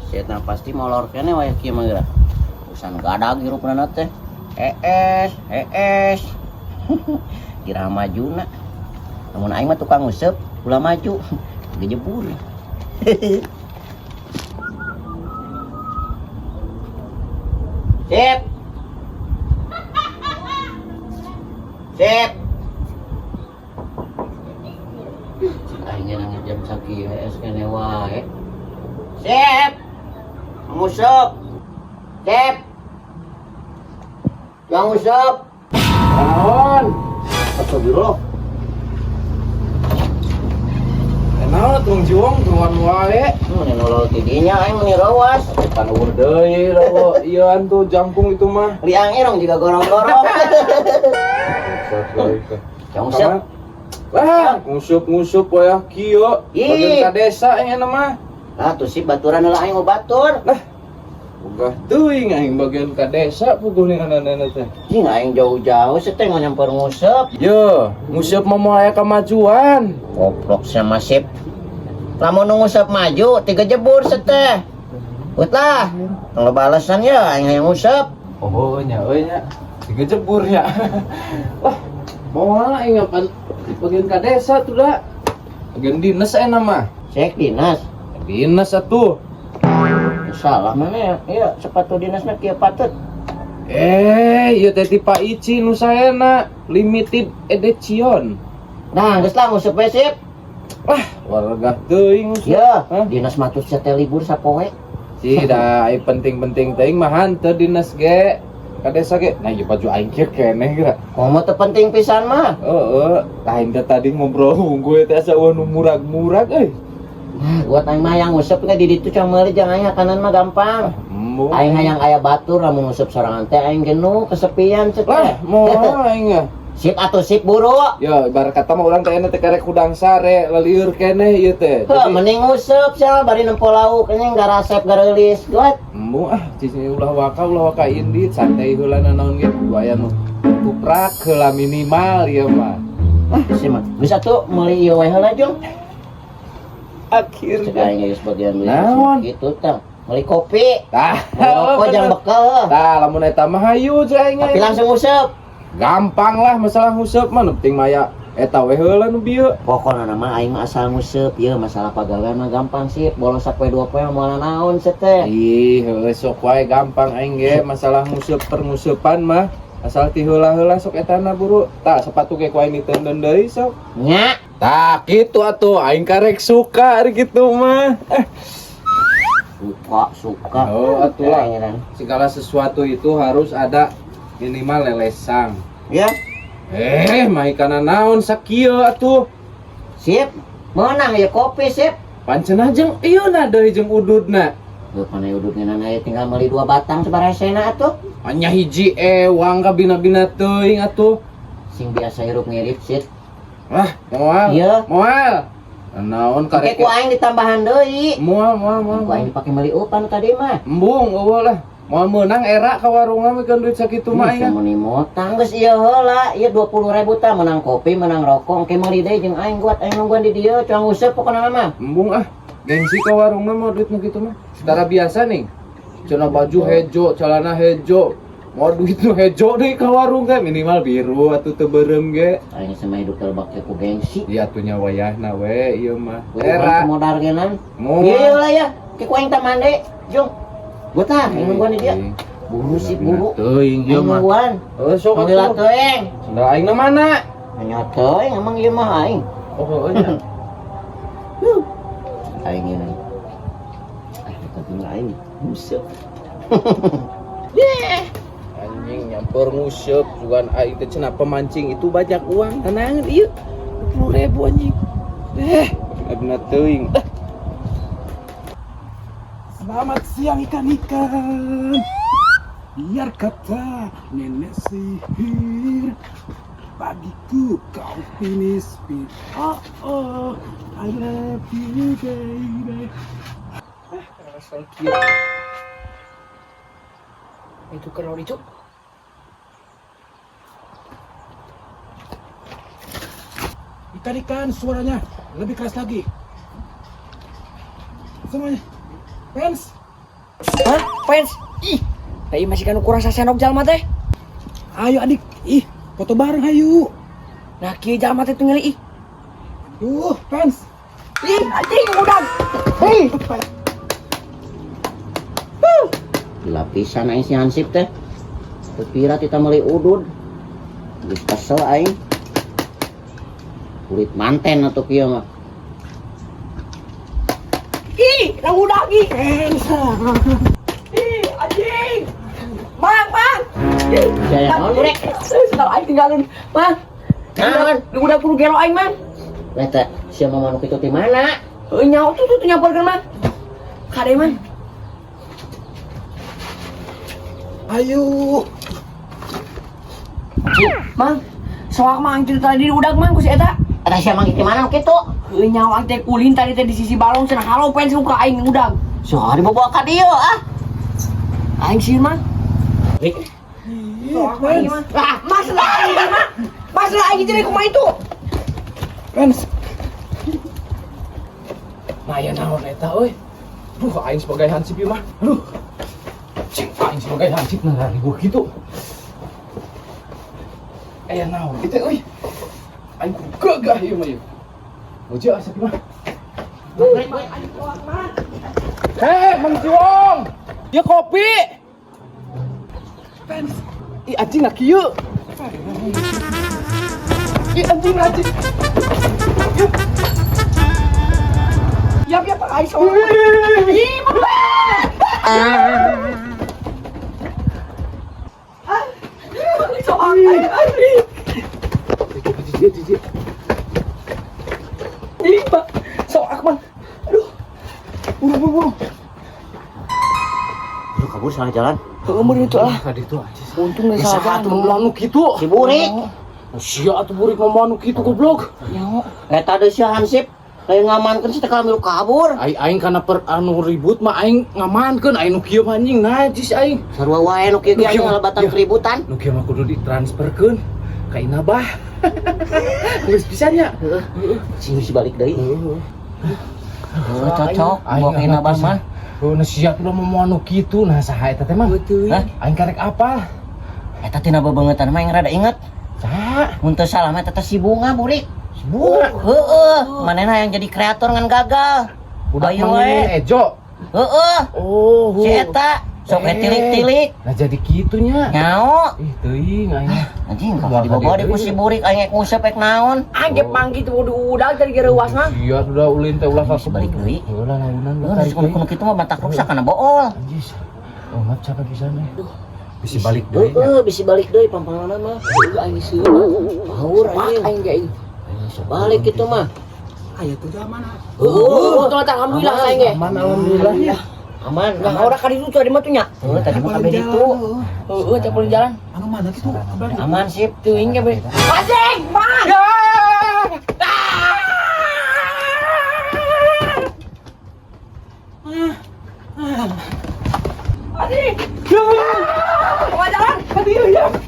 Setan pasti molor keneh wayah kieu mah geura. Urusan gadag hirupna teh. Hees, hees. Kira majuna. Lamun aing mah tukang nguseup, ulah maju. Gejebur. Sip. Sip. Aing nang jam sakieu hees keneh wae. Sip. Nguseup. Sip. Yang nguseup. Naon? Astagfirullah. Naon atuh juang tuan wae. Nolol ti dinya aing meuni rawas. Pan eueuh deui rawa ieu tuh jangkung itu mah. Liang irong juga gorong-gorong. Yang nguseup. Lah, ngusup-ngusup wayah kieu. Ih. Bagian ka desa aing mah. Lah tuh si baturan heula aing batur. Lah, ogah teuing aing bagian ka desa puguh ninganana teh. Jing aing jauh-jauh seteh mau nyamper nguseup. Yo, nguseup mah moal aya kamajuan. Goblok sama sip. Lamun nu nguseup maju tiga jebur seteh. Ut lah. Tong balasan ya aing hayang nguseup. Oh, nya euy nya. Digejebur nya. Wah, moal aing pan bagian ka desa tuh da. Bagian dinas aing mah. Cek dinas. Dinas atuh. Salah mana ya? Iya, sepatu dinasna kieu patut. Ieu teh ti Pak Ici nu saena limited edition. Nah, geus lah nguseup we sip. Wah, warga teuing nguseup. Ya, Hah? dinas mah tuh teh libur sapoe. Sih da ai penting-penting teuing mah henteu dinas ge. Ka desa ge. Nah, ieu baju aing kieu keneh geura. Komo teu penting pisan mah. Heeh, lain teh tadi ngobrol unggul teh asa eueuh nu murag-murag euy. Nah, buat aing mah yang nguseup ge di ditu cuma meuli jangan aing kanan mah gampang. Embung. Aing hayang aya batur lamun nguseup sorangan teh aing jenuh kesepian cet Lah, teh. moal aing mah. Sip atuh sip buru. Ya, ibarat kata mah urang teh teh karek hudang sare lalieur keneh ieu teh. Heuh, mending nguseup sia bari nempo lauk ini garasep gareulis. Guat. Embung ah, cicing ulah waka indit santai heula nanaon ge kudu aya nu tuprak heula minimal ieu mah. Ah, sih mah. Geus atuh meuli ieu we heula jung. Cek Akhirnya. aing geus bagian beli Naon? gitu tah. Meuli kopi. Tah, Meuli rokok jangan bekal. Tah, lamun eta mah hayu cek aing. Tapi langsung nguseup. Gampang lah masalah nguseup mah nu penting mah aya eta we heula nu bieu. Pokokna mah aing mah asal nguseup ieu masalah pagawean mah gampang sih. Bolos sapoe dua poe moal naon teh. Ih, heueuh sok wae gampang aing ge masalah nguseup pernguseupan mah. Asal ti heula-heula sok etana buru. Tah, sepatu ge ku aing diteundeun deui sok. Nya. Tah, kitu atuh aing karek suka ari kitu mah. Suka, suka. Oh, atuh lah. Aing Segala sesuatu itu harus ada minimal lelesang. Ya, Mah ikana naon sakieu atuh. sip. Menang ya kopi sip. Pancen jeung ieu na deui jeung ududna. Geuh pana udud ngeunana aya tinggal meuli 2 batang sabaresena atuh. Anya hiji ewang ka bina-bina teuing atuh. Sing biasa hirup ngirip sip. Wah, moal. Iya. Moal. Naon Engke karek. ku aing ditambahan deui. Moal, moal, moal. Ku aing dipake meuli upan tadi mah. Embung eueuh lah. Moal meunang era ka warungna mikeun duit sakitu mah aing. Meuni motang geus ieu heula, ieu 20.000 tah menang kopi, menang rokok, engke meuli deui jeung aing buat aing nungguan di dieu cuang nguseup pokona mah. Embung ah. Gengsi ka warungna mah duit nu kitu mah. Secara biasa nih. Cenah baju hejo, celana hejo. Mau duit nu hejo deui ka warung ge minimal biru atuh teu beureum ge. Aing sama hidup telebak ku gengsi. Iya atuh nya wayahna we ieu mah. Era Era. modal genan. Moal. Ieu lah ya, ke ku aing tah mande, jung. Gua tah aing nungguan di dieu. Buru sih buru. Teuing ieu Aing mah. nungguan. Heuh sok Panggil atuh. teuing. Sendal aing na mana? Hanya teuing emang ieu mah aing. Oh heueuh nya. Aing ini. Ah, tapi aing nguseup. Anjing nyamper nguseup sugan aing teh cenah pemancing itu banyak uang tenangan ieu 20.000 anjing. Bener teuing. Selamat siang ikan-ikan. Biar kata nenek sihir, bagiku kau finish. Oh oh, I love you baby. Asal kieu. Itu kan itu. Ikan-ikan suaranya lebih keras lagi. Semuanya. Fans. Hah? Fans? Ih, da ieu masih kanu kurang sasenok jalma teh. Ayo adik. Ih, foto bareng ayo. Nah, kieu jalma teh tunggali ih. Duh, fans. Ih, anjing udah. Hei, Lapisan aing si Hansip teh. Teu pira tita meuli udud. Geus kesel aing. Kulit manten atuh kieu mah. Ih, nang udah ih. Fans. Ih, anjing. Mang, mang. Ih, Jaya naon rek? Sendal aing tinggalin. Mang. Naon? Lu udah kudu gelo aing, Mang. Eta sia mah manuk itu di mana? Heuh, nyaho tuh tuh nyamperkeun, Mang. Kade, Mang. Ayo. Mang, soak mang teh tadi udah mang ku si eta. Eta sia manggih di mana kitu? Heuh, nyaho aing teh kulin tadi teh di sisi balong cenah halo fans ku ka aing udah. Soal dibawa ka dieu ah. Aing sieun, Mang. Rik, Soak aing mah. Ah, mas lah aing mah. Mas lah aing jadi kumaha itu? Fans. Maya naon eta euy. Duh, aing sebagai hansip ieu mah. Aduh. Cing, aing sebagai hansip nah ribuh kitu. Aya naon kitu euy. Aing kudu gagah ieu mah ieu. Mojo asa mah. Hei, Mang Ciwong. Ieu kopi. Fans. Ih, anjing lah kieu. Ih, anjing anjing. Ya ya Pak aing soak. Ih, Mang. Soak aing aing. Jijik, jijik. Ih, Pak. Soak, Mang. Aduh. Buru, buru, buru. Lu kabur salah jalan. Heueuh mun itu lah. Tadi itu anjing. Untung geus Saha salah atuh ngomong anu kitu? Si burik. Sia atuh burik ngomong anu kitu goblok. Nyaho. Eta deui si Hansip lain ngamankeun si teh milu kabur. Aing aing kana per anu ribut mah aing ngamankeun aing nu kieu mah anjing najis aing. Sarua wae nu kieu ge Nu kieu aing mah- ngalebatan iya. keributan. Nu kieu mah kudu ditransferkeun ka Inabah. Geus bisa nya. Heeh. Sing si balik deui. Heeh. Oh, cocok bawa ka Inabah mah. Oh, nah sia tuh mau anu kitu nah saha eta teh mah? Hah? Aing karek apa? Eta tina bebeungetan mah aing rada inget. Saha? Mun teu salah mah eta teh si Bunga burik. Si Bunga. Heeh, manehna yang jadi kreator ngan gagal. Budak Ayo mang we. Ejo. Heeh, Oh, si eta sok we Eh. tilik-tilik. Nah jadi kitunya. Nyao. Ih, teuing aing. Anjing, Moal kalau dibawa ka di ku si burik aing rek nguseup rek naon. Aing ge panggil tuh udah dari gereuas mah. Sia udah ulin teh ulah ka Balik deui. Heula launan Heeh, nasi kuno kitu mah batak ruksak kana bool. Anjis. Oh, maaf capek pisan eh. Bisa balik deui nya. Heeh, bisi balik deui pampanganna mah. Heueuh aing sieun. Haur Pak anjing. aing ge aing. Aing bisa balik gitu mah. Ayo tuh jalan mana? Heueuh, tuh alhamdulillah aing ge. Aman alhamdulillah ya. Aman, Nah, aman. ora ka ditu tadi mah tuh nya. Heeh, tadi mah kabeh ditu. Heueuh, teh boleh jalan. Anu mana gitu? Aman sip. Teuing ge be. Anjing, Mang. Anjing. Kemana jalan?